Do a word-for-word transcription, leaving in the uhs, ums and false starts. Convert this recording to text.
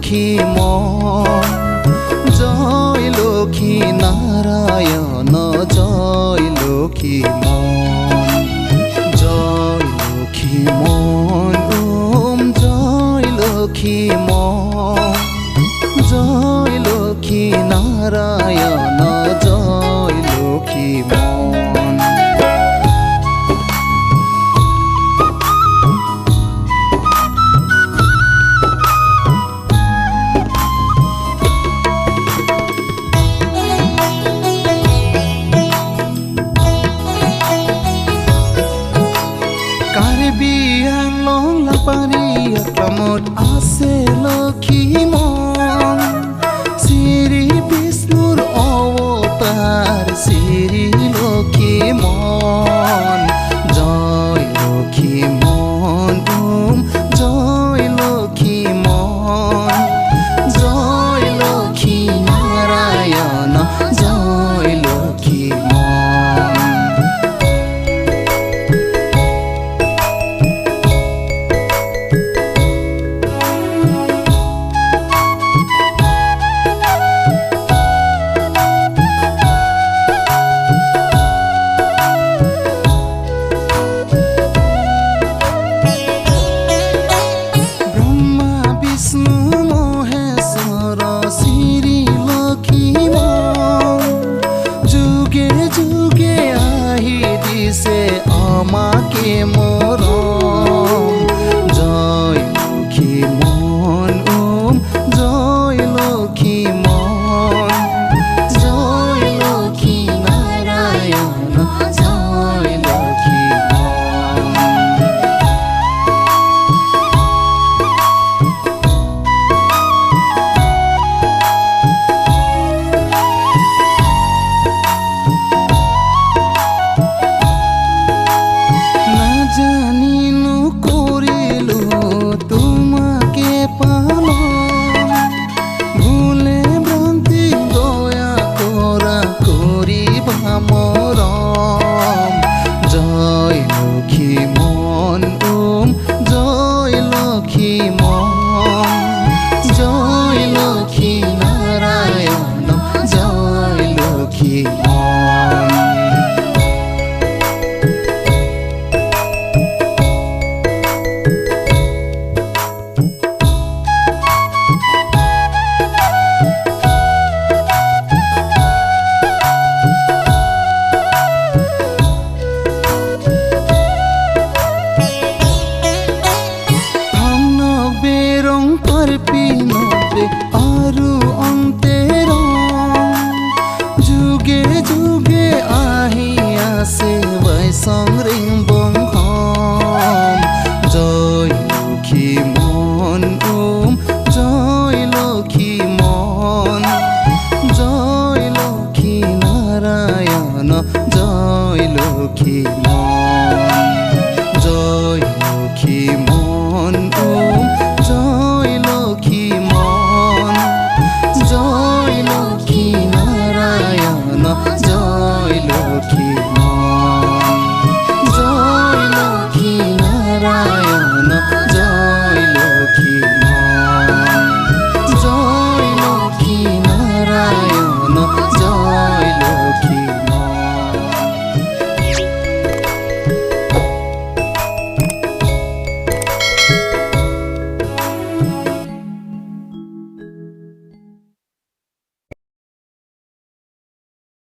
Lokhi mon, Joy Lokhi Narayan, Joy Lokhi mon, Joy Lokhi mon, Om Joy Lokhi mon, Joy Lokhi Narayan, Joy Lokhi mon. Karbi Anglong Langpangri aklamot ase Lokhi mon, Sri Bishnur avatar Sri Lokhi mon, Joy Lokhi mon, Om Joy Lokhi mon, Joy Lokhi Narayan, Joy Lokhi mon. Brahma Vishnu Maheshwar Sri Lokhi mon, juge juge ahi dise ama ke morom. Joy Lokhi mon, Om Joy Lokhi mon, Joy Lokhi Narayan, Joy Lokhi mon. Na jani no korilo tuma ke palong, bhule bhranti doya kora kori ba morom. Joy Lokhi mon, Om Joy Lokhi mon, Joy Lokhi Narayan, Joy Lokhi mon. Thangnok berong parpi nokbe aru ong terong, juge juge ahi ase vai song ring bong khom. Joy Lokhi mon, Om Joy Lokhi mon, Joy Lokhi Narayan, Joy Lokhi mon.